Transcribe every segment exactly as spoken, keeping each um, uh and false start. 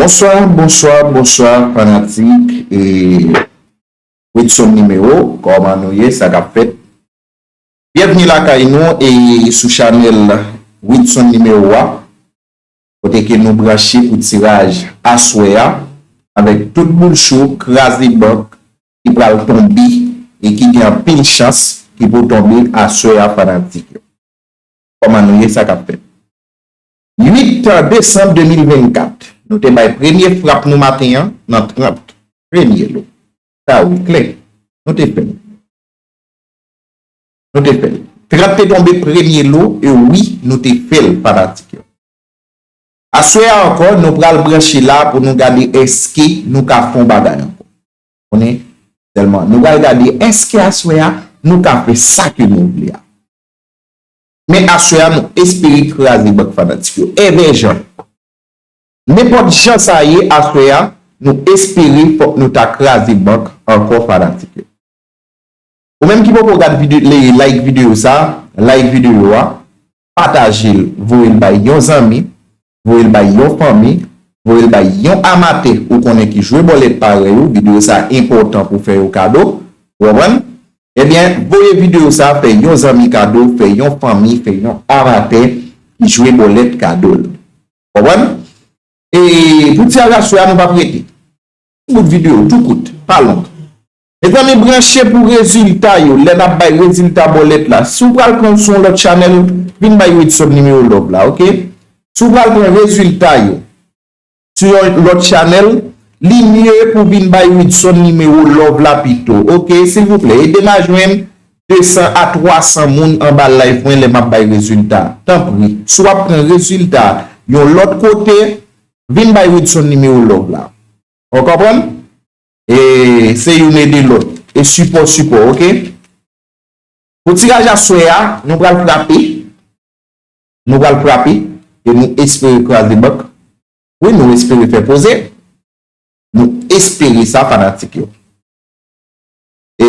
Bonswa, bonswa, bonswa, fanatik e Widson Nimewo, kòman nou ye, sa k ap fèt? Byenvni lakay nou e sou chanèl Widson Nimewo a, kote ke nou branche pou tiraj aswè a, avèk tout boul cho, kraze bank ki pral tonbe e ki gen anpil chans ki pou tonbe aswè a, fanatik yo. Kòman nou ye, sa k ap fèt? Uit desanm de mil vennkat, nou te bay premye frap nou maten an nan trant premye lo. Sa wi, klè. Nou te fè l. Nou te fè l. Trant te tonbe premye lo, e wi, nou te fè l, fanatik yo. Aswè a ankò, nou pral branche la pou nou gade èske nou ka fè yon bagay ankò. Konnen? Sèlman, nou pral gade èske aswè a, nou ka fè sa ke nou vle a. Men aswè a, nou espere kraze bank, fanatik yo. Enben jan. Nenpòt jan sa ye, aswè a, nou espere fòk nou ta kraze bank ankò, fanatik yo. Ou menm ki poko gad videyo, like videyo sa, like videyo a, pataje l, voye l bay yon zanmi, voye l bay yon fanmi, voye l bay yon amatè ou konnen ki jwe bòlèt parèy ou. Videyo sa enpòtan pou fè yo kado. Ou konprann? Ebyen, voye videyo sa, fè yon zanmi kado, fè yon fanmi, fè yon amatè ki jwe bòlèt kado l. Konprann? E pou tiraj aswè a, nou p ap rete. Ti bout videyo, tou kout, pa long. Mezanmi, branche pou rezilta yo, lè n ap bay rezilta bòlèt la. Si w pral pran l sou yon lòt chanèl, vin bay Widson Nimewo love la, oke? Si w pral pran rezilta yo sou yon lòt chanèl, li mye pou vin bay Widson Nimewo love la pito, oke? Silvouplè, ede m a jwenn de san a twa san moun anba live mwen lè m ap bay rezilta. Tanpri, si w ap pran rezilta yon lòt kote, vin bay Widson Nimewo love la. Ou konprann? E se youn ede lòt. E sipò, sipò, oke? Pou tiraj aswè a, nou pral frape. Nou pral frape. E nou espere kraze bank. Wi, nou espere fè poze. Nou espere sa, fanatik yo. E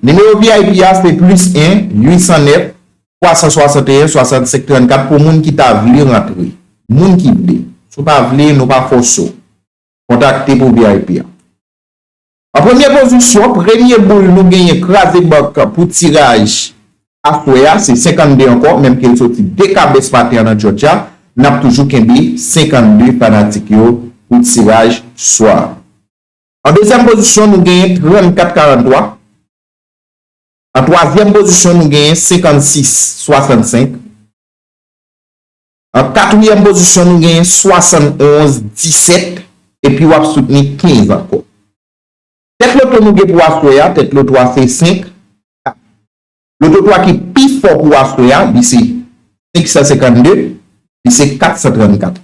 nimewo V I P a se plis en, uit san nèf, twa san swasanteyen, swasannsenk trannkat pou moun ki ta vle rantre. Moun ki vle. Si w pa vle, nou pa fòse w. Kontakte pou V I P a. An premye pozisyon, premye boul nou genyen kraze bank pou tiraj aswè a, se senkannde ankò, menm ke l soti de kabès maten an nan Georgia, n ap toujou kenbe senkannde, fanatik yo, pou tiraj swa. An dezyèm pozisyon, nou genyen trannkat karantwa. An twazyèm pozisyon, nou genyen senkannsis swasannsenk. An katriyèm pozisyon, nou genyen swasannonz disèt. Epi w ap soutni kenz ankò. Tèt loto nou gen pou aswè a, tèt loto a se senk. Loto twa ki pi fò pou aswè a, li se senk san senkannde, li se kat san trannkat.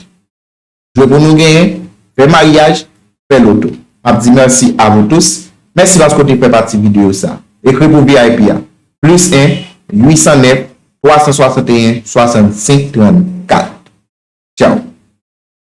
Jwe pou nou genyen, fè maryaj, fè loto. M ap di mèsi a vous tous. Mèsi paske w te fè pati videyo sa. Ekri pou V I P a. Plis en, uit san nèf, twa san swasanteyen, swasannsenk trannkat. Tchaw.